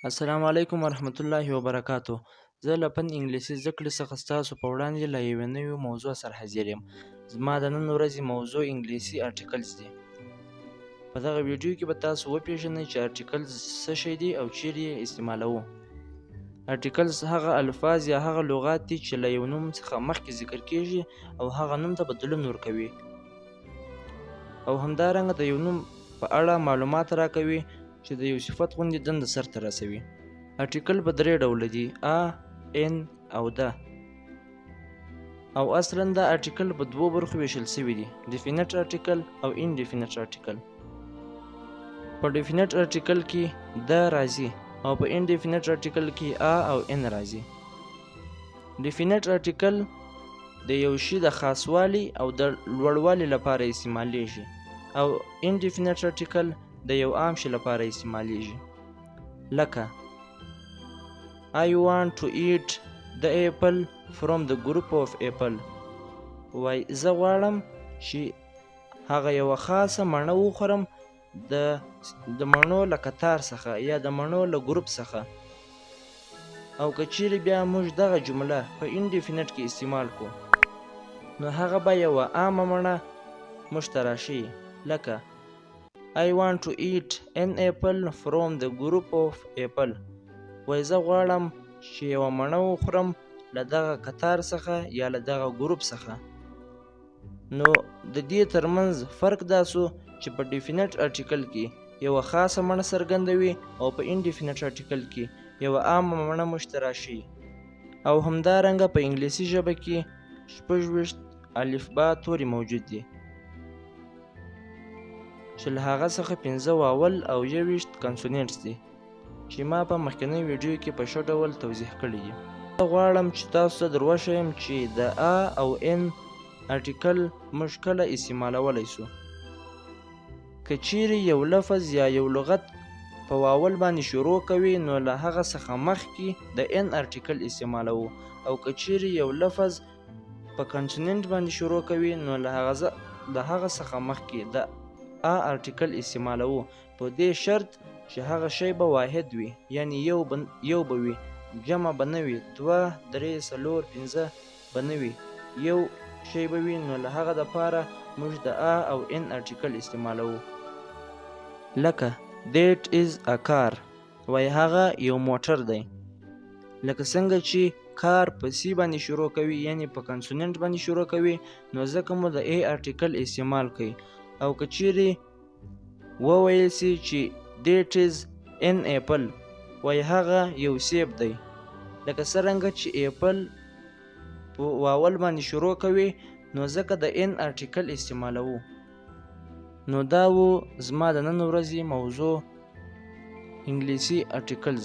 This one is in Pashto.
السلام علیکم ورحمت الله وبرکاته. زه له فن انګلیسي زده کړې څخه ستاسو په وړاندې له یوې نوې موضوع سره حاضر یم. زما د نن ورځې موضوع انګلیسي articles دي. په دغه ویډیو کې به تاسو وپیژنئ چې articles څه شی دي او چیرې یې استعمالوو. Articles هغه الفاظ یا هغه لغات دي چې له یو نوم څخه مخکې ذکر کیږي او هغه نوم ته بدلون ورکوي، او همدارنګه د یو نوم په اړه معلومات راکوي چې د یو صفت غوندې دنده سرته رسوي. Article په درې ډوله دي: a، an او the. او اصلا دا article په دوو برخو ویشل شوي دي: definite article او indefinite article. په definite article کې the راځي او په indefinite article کې a او an راځي. Definite article د یو شي د خاصوالي او د لوړوالي لپاره استعمالیږي، او indefinite article د یو عام شي لپاره استعمالیږي، لکه I want to eat the apple from the group of apple. وای زه غواړم چې هغه یوه خاصه مڼه وخورم د مڼو له کتار څخه یا د مڼو له ګروپ څخه. او که چیرې بیا موږ دغه جمله په indefinite کې استعمال کو، نو هغه به یوه عامه مڼه موږ ته راښیي، لکه I want to eat an apple from the group of apple. وای زه غواړم چې یوه مڼه وخورم له دغه کتار څخه یا له دغه ګروپ څخه. نو د دې ترمنځ فرق دا سو چې په definite article کې یوه خاصه مڼه څرګندوي او په indefinite article کې یوه عامه مڼه موږ ته راښیي. او همدارنګه په انګلیسي ژبه کې 26 الفبا توري موجود دي چې له هغه څخه پنځه vowel او 21 consonants دي چې ما په مخکنۍ ویډیو کې په ښه ډول توضیح کړي دي. زه غواړم چې تاسو ته در وښیم چې د a او an article موږ کله استعمالولی سو. که چیرې یو لفظ یا یو لغت په vowel باندې شروع کوي، نو له هغه څخه مخکې د an article استعمالوو، او که چیرې یو لفظ په consonant باندې شروع کوي، نو له هغه څخه مخکې د a article استعمالوو، په دې شرط چې هغه شی به واحد وي، یعنی یو به وي، جمع به نه وي، دوه، درې، څلور، پنځه به نه وي، یو شی به وي، نو له هغه دپاره موږ د a او an article استعمالوو، لکه That is a car. وای هغه یو موټر دی. لکه څنګه چې car په C باندې شروع کوي، یعنی په consonant باندې شروع کوي، نو ځکه مو د a article استعمال کوي. او که چیرې وویل سي چې That is an apple، وای هغه یو سیب دی، لکه څرنګه چې apple په vowel باندې شروع کوي، نو ځکه د an article استعمالوو. نو دا و زما د نن ورځې موضوع، انګلیسي articles.